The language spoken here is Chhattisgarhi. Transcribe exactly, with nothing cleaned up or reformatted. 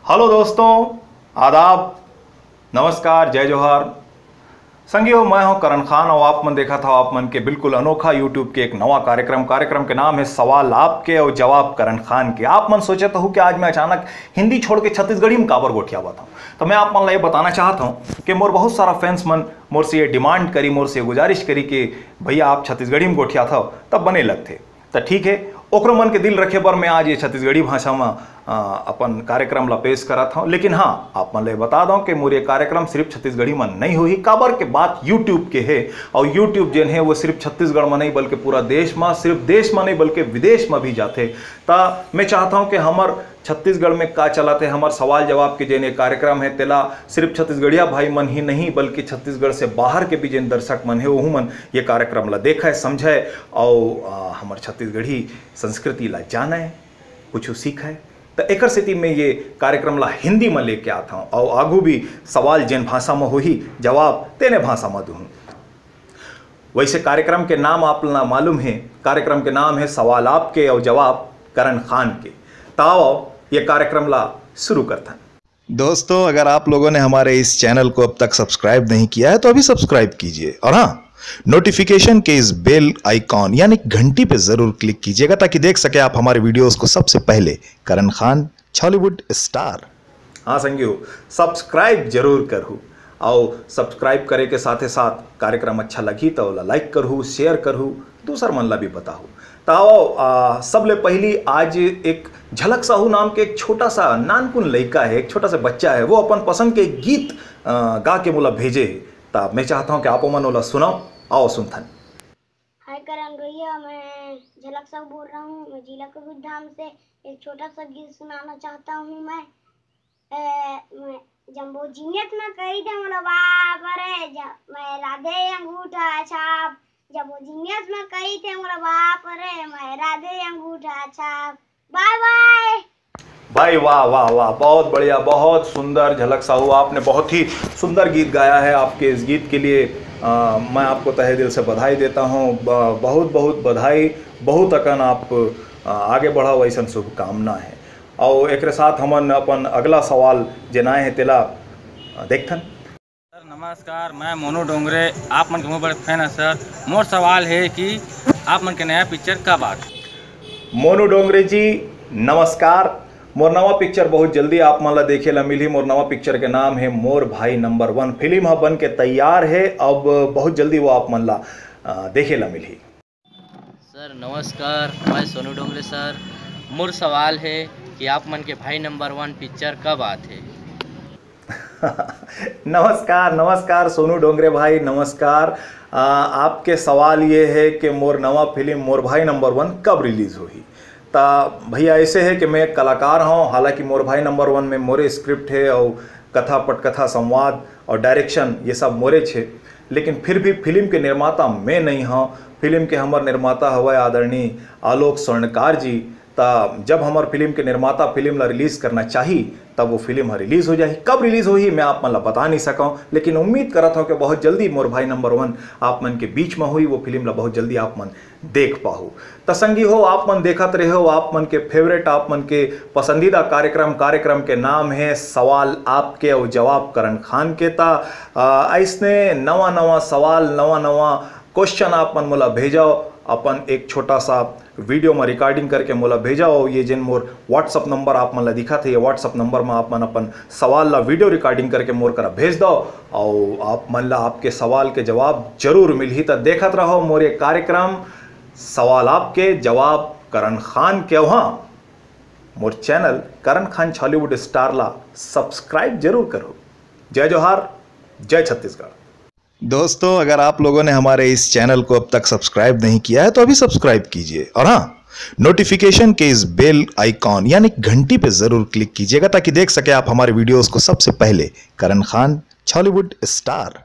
हेलो दोस्तों, आदाब, नमस्कार, जय जोहार। संगी हो, मैं हूं करण खान और आप मन देखत हव आप मन के बिल्कुल अनोखा YouTube के एक नवा कार्यक्रम। कार्यक्रम के नाम है सवाल आपके और जवाब करण खान के। आप मन सोचत हो कि आज मैं अचानक हिंदी छोड़ के छत्तीसगढ़ी में काबर गोठियावत हूं, तो मैं आप मन ला ये बताना चाहत हूं कि मोर बहुत सारा फैंस मन मोर से ये डिमांड करी, मोर से ये गुजारिश करी कि भैया आप छत्तीसगढ़ी में गोठियात हव, तब बने लगथे। त ठीक है, ओकरो मन के दिल रखे बर मैं आज ये छत्तीसगढ़ी भाषा म, अ, अपन कार्यक्रम ला पेश करत हौं। लेकिन हाँ, आप मन ले बता दौं कि मोर ये कार्यक्रम सिर्फ छत्तीसगढ़ी म नहीं होही, काबर के बात YouTube के है, और YouTube जेन है वो सिर्फ छत्तीसगढ़ म नहीं बल्कि पूरा देश म, सिर्फ देश म नहीं बल्कि विदेश म भी जाथे। त मैं चाहत हौं कि हमर छत्तीसगढ़ में का चलत है, हमर सवाल जवाब के जेन ये कार्यक्रम है, तेला सिर्फ छत्तीसगढ़िया भाई मन ही नहीं, बल्कि छत्तीसगढ़ से बाहर के भी जेन दर्शक मन है, ओहू मन ये कार्यक्रम ला देखय, समझय, अउ, आ, हमर छत्तीसगढ़ी संस्कृति ला जानय, कुछु सीखय। त एकर सेती में ये कार्यक्रम ला हिंदी म लेके आत हौं, अउ आगू भी सवाल जेन भाषा म होही, जवाब तेने भाषा म दूहूं। वैसे कार्यक्रम के नाम आप ला मालूम है, कार्यक्रम के नाम है सवाल आपके और जवाब करण खान के। त आओ, ये कार्यक्रम ला शुरू करथन। दोस्तों, अगर आप लोगों ने हमारे इस चैनल को अब तक सब्सक्राइब नहीं किया है, तो अभी सब्सक्राइब कीजिए और हाँ, नोटिफिकेशन के इस बेल आइकॉन यानी घंटी पे जरूर क्लिक कीजिएगा, ताकि देख सके आप हमारे वीडियोज़ को सबसे पहले। करण खान, छॉलीवुड स्टार। हाँ संगी हो, सब्सक्राइब जरूर करहू, अउ सब्सक्राइब करे के साथे साथ कार्यक्रम अच्छा लगही त ओला लाइक करहू, शेयर करहू, दूसर मन ला भी बताहू। त आओ, आ, सबले पहिली आज एक झलक साहू नाम के एक छोटा सा नानकुन लइका है, एक छोटा सा बच्चा है, वो अपन पसंद के गीत, आ, गा के मोला भेजे है। त मैं चाहत हौं कि आप मन ओला सुनव। आओ सुनथन। हाय करण भैया, मैं झलक साहू बोल रहा हूँ। मैं जिला कुरुद धाम से एक छोटा सा गीत सुनाना चाहता हूँ मैं। ए, मैं जम्बो जीनियस में कही थे मोला बाप रे, ज-, मैं राधे अंगूठा छाप। जम्बो जीनियस में कही थे मोला बाप रे, मैं राधे अंगूठा छाप। बाय बाय। भाई वाह, वाह, वाह, बहुत बढ़िया, बहुत सुंदर झलक साहू, आपने बहुत ही सुंदर गीत गाया है। आपके इस गीत के लिए, अ, मैं आपको तहे दिल से बधाई देता हूँ। ब-, बहुत, बहुत बधाई, बहुत अकन आप, अ, आगे बढ़व, ऐसन शुभकामना है। और एकरे साथ हमन अपन अगला सवाल जेन आए हैं, तेला, अ, देखथन। सर नमस्कार, मैं मोनू डोंगरे, आप मन के बहुत बड़े फैन है सर। मोर सवाल है कि आप मन के नया पिक्चर कब आत? मोनू डोंगरे जी नमस्कार, मोर नवा पिक्चर बहुत जल्दी आप मन ला देखे ला मिलही। मोर नवा पिक्चर के नाम है मोर भाई नंबर वन। फिल्म ह बन के तैयार है, अब बहुत जल्दी वो आप मन ला, अ, देखे ला मिलही। सर नमस्कार, मैं सोनू डोंगरे सर। मोर सवाल है कि आप मन के भाई नंबर वन पिक्चर कब आत है? नमस्कार, नमस्कार सोनू डोंगरे भाई, नमस्कार। आ, आपके सवाल ये है कि मोर नवा फिल्म मोर भाई नंबर वन कब रिलीज होही? त भैया, ऐसे है कि मैं एक कलाकार हूँ, हालांकि मोर भाई नंबर वन में मोरे स्क्रिप्ट है और कथा, पटकथा, संवाद और डायरेक्शन ये सब मोरे छे, लेकिन फिर भी फिल्म के निर्माता मैं नहीं हूँ। फिल्म के हमर निर्माता हवय आदरणीय आलोक स्वर्णकार जी। त जब हमर फिल्म के निर्माता फिल्म ला रिलीज करना चाही, तब वो फिल्म ह रिलीज हो जाही। कब रिलीज होही, मैं आप मन ला बता नहीं सकौं, लेकिन उम्मीद करत हौं कि बहुत जल्दी मोर भाई नंबर वन आप मन के बीच में होही, वो फिल्म ला बहुत जल्दी आप मन देख पाहू। त संगी हो, आप मन देखत रहे हो, आप मन के फेवरेट, आप मन के पसंदीदा कार्यक्रम, कार्यक्रम के नाम है सवाल आपके और जवाब करण खान के। त, अ, ऐसने नवा नवा सवाल, नवा नवा क्वेश्चन आप मन मोला भेजव, अपन एक छोटा सा वीडियो में रिकॉर्डिंग करके मोला भेजव। और ये जेन मोर WhatsApp नंबर आप मन ला दिखत है, ये WhatsApp नंबर में आप मन अपन सवाल ला वीडियो रिकॉर्डिंग करके मोर करा भेज दव, और आप मन ला आपके सवाल के जवाब जरूर मिलही। त देखत रहो मोर ये कार्यक्रम सवाल आपके, जवाब करण खान के। हाँ, मोर चैनल करण खान छॉलीवुड स्टार ला सब्सक्राइब जरूर करो। जय जोहार, जय छत्तीसगढ़। दोस्तों, अगर आप लोगों ने हमारे इस चैनल को अब तक सब्सक्राइब नहीं किया है, तो अभी सब्सक्राइब कीजिए और हाँ, नोटिफिकेशन के इस बेल आइकॉन यानी घंटी पे जरूर क्लिक कीजिएगा, ताकि देख सके आप हमारे वीडियोज़ को सबसे पहले। करण खान छॉलीवुड स्टार।